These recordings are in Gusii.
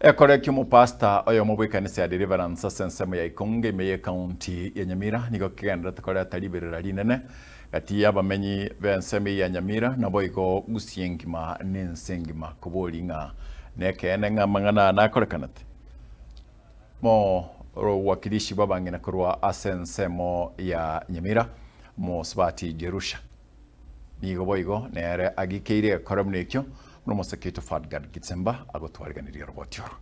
Ekore ki'omopasta oyomo bw'ekanisa ya Deliverance ase ensemo ya Ikonge ime y'ecounty ya Nyamira nigo kegendererete koreta riberera rinene gati y'abamenyi b'ensemo eye ya Nyamira naboigo Gusii engima na ense engima koboria ng'a nekeene ng'a amang'ana aya nakorekanete. Morowakilishi bw'abang'ina korwa ase ensemo ya Nyamira, Mosubati Jerusha, nigo boigo nere agikeire egekore buna ekio, buna omoseke oito Fadgard Gitsemba agotwariganirie oroboti oro.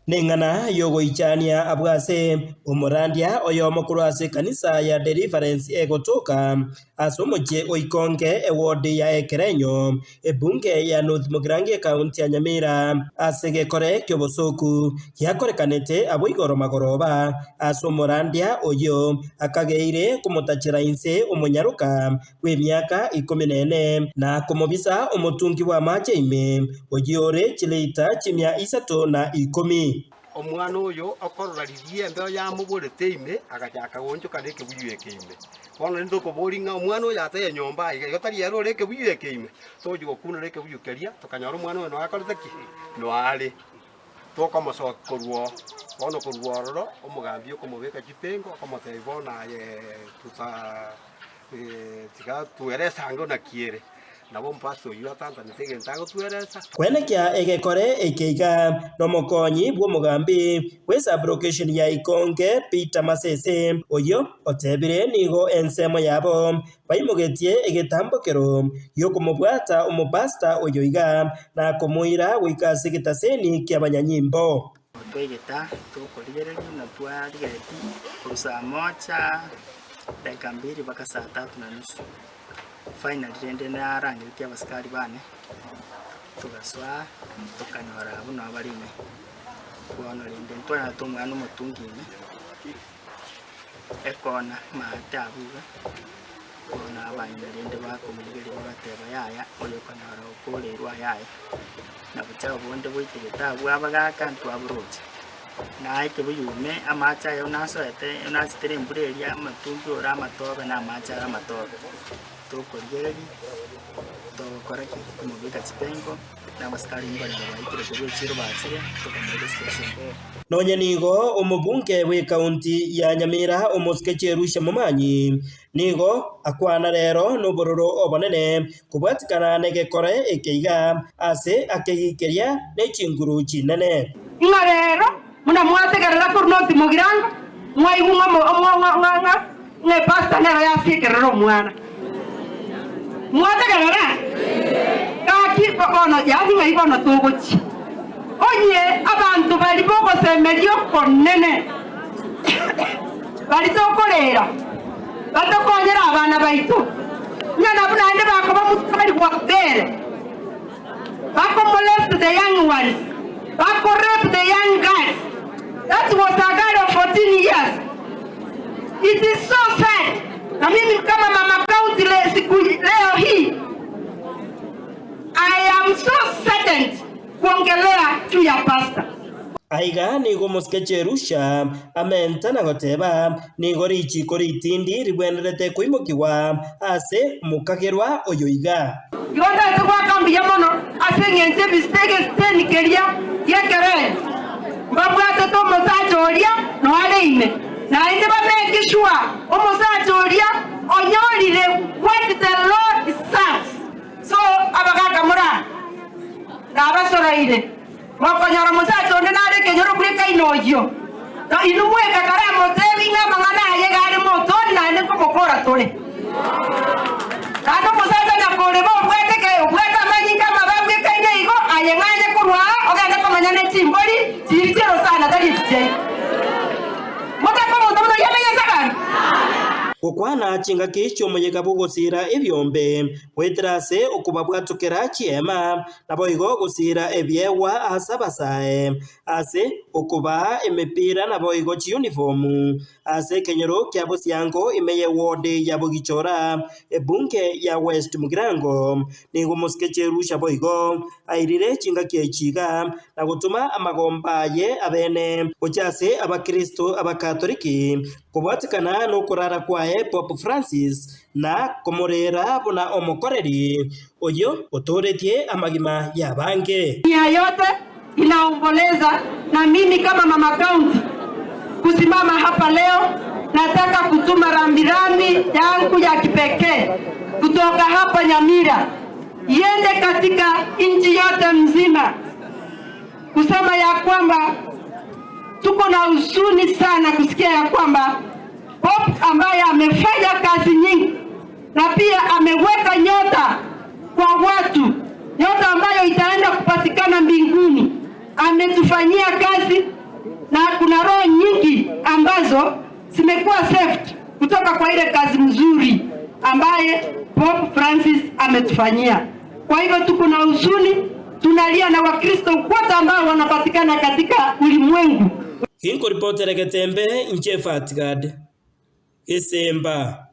Neng'ana y'ogoichania abwo ase omorandia oyomo korwa ase ekanisa ya Deliverance egotoka ase omochie o Ikonge eward ya Ekerenyo, ebunge ya North Mugirango ekaunti ya Nyamira ase egekore ki'obosoku giakorekanete abwo igoro magoroba ase omorandia oyio akageire komotachera inse omonyaroka bw'emiaka ikomi nene, na komobisa omotungi bw'amaache ime, oyio ore chilita chimia isato na ikomi. Omwana oyo okorora riria embeo yamoborete ime, agachaka goonchoka nekebuyu eke ime. Bono rende tokoboria ng'a omwana oyo ateye nyomba aiga, igo tari ere ore ekebuyu eke ime? Togochia gokunora ekebuyu keria, tokanyora omwana oyo noyo akorete ki? Noyo are. Tokomosokia korwa oo. Bono korwa ororo, omogambi okomobeka chipengo, okomotebia bono aye tuta Tiga twerese ange naki ere. Nabo omopastor oyio atantanete egento agotweresa. Kwenekia egekore eke iga nomokonyi bw'omogambi bw'esablocation ya Ikonge Peter Masese, oyio otebire nigo ensemo yabo baimogetie egetambokero gi'okomobwata omopastor oyo iga na komoira goika ase egetaseni ki'abanyanyimbo. Twaigeta tokorigereria na twarigeretie korwa saa moja dakika mbili mpaka saa tatu na nusu. Finally rende narangeretie abasikari bane, togasoa tokanyora abwo nabo bare ime. Bono rende ntwanyora omwana omotungi ime, ekona maate abwo iga, bono abang'ina rende bakomorigereria bagateba yaya oyo okonyora okoreirwe ayaye. Na bochao bonde boitegete abwo abagaaka ntwaboroche. Na ekebuyu ime amache aya nasoete nasitere embura eria amatumbi ore amatobe na amache are amatobe. Tokorigereria, togokora ki? Komobeka chipengo, na abasikari nkonyora baikire korwa echiro bachire, tokamoira estation. Nonya nigo omobunge bw'ekaunti ya Nyamira omosike Cherusha Momanyi Nigo akwana rero nobororo obonene kobwatikana negekore eke iga, ase akegikeria ne chinguru chinene. Ng'a rero buna mwategerera korwa North Mugirango, mwaigwa ng'a ng'a ng'a epastor nero yasiekerera omwana. Mwategerera? Gaki bono yaani ng'ai bono togochia? Onye abanto baria bogosemeria okonene baria tokoreera, batokonyere abana baito, ng'a nabwo naende bakoba mstari bwa mbere, bakomolest the young ones, bakorape the young girls, that was a girl of 14 years. It is so sad. Na mimi kama mama county le, siku leo hii I am so saddened kuongelea juu ya pastor. Aiga nigo omosike Jerusha amenta na goteba, Nigo richiiko ritindi rigwenerete koimokigwa ase omokagerwa oyo iga. Igo ntagete goaka mbuya mono ase engencho ebisite egesiteni keria gi'ekerengo mbabwatete omosacha oria noare ime, naende bameke sure omosacha oria onyorire what the law deserves. So abagaka more aa, nabasoroire, mokonyora omosacha onde nare ekenyoro bwekaine oyio, na inwe mweka karamotebi ng'a amang'ana aye iga are motoni naende nkomokora tore. Naende omosacha nyakoreba obwate ke obwate amanyinga amabe abwekaine igo, aye ng'anye korwa aa ogende komenya ne chimbori chiri chi'orosana tari echi chiaito. Motake omonto buna oyio amenye ase abanto? Gokwana chingaki chi'omoyega bw'ogosiira ebiombe, goetera ase okobabwatokera chiema, naboigo gosiira ebiegwa ase abasae, ase okobaa emepira naboigo chiyunifomu, ase ekenyoro kia Bosiango ime y'eward ya Bogichora, ebunge ya West Mugirango. Nigo omosike Cherusha boigo airire chingaki echi iga na gotoma amagomba aye abene gochia ase abakristo abakatoliki kobwatekana nokorara kwaye. ase Pope Francis na komorera buna omokoreri oyio otooretie amagima y'abange. Dunia yote inaomboleza na mimi kama mama county kusimama hapa leo, nataka kutuma rambirambi yangu ya kipekee kutoka hapa Nyamira iende katika nchi yote mzima kusema ya kwamba tuko na huzuni sana kusikia ya kwamba Pope ambaye amefanya kazi nyingi na pia ameweka nyota kwa watu, nyota ambayo itaenda kupatikana mbinguni. Ametufanyia kazi na kuna roho nyingi ambazo zimekuwa saved kutoka kwa ile kazi mzuri ambaye Pope Francis ametufanyia. Kwa hivyo tuko na huzuni, tunalia na Wakristo wote ambao wanapatikana katika ulimwengu. Ginkoripotera Getembe, inche Fatgad, Esemba.